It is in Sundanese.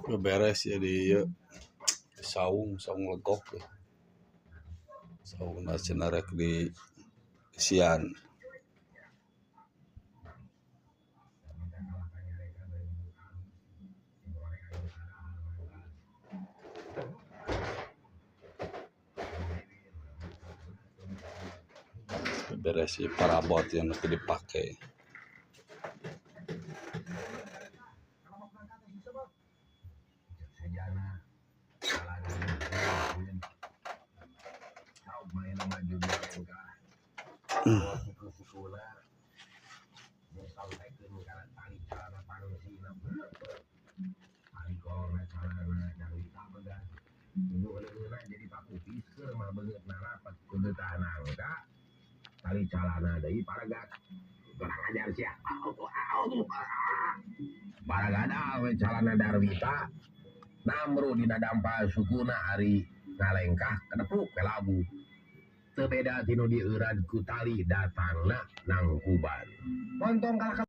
Beberes ya di ieu saung, saung legok ya. Saungna cenah rek di isian. Beberes ieu parabot yang nanti dipake. Calana Darwita namru dina dampal sukuna ari ngalengkah kedepuk ke labu teu beda tinu dieurat ku tali datangna nangkuban. Montong kalah.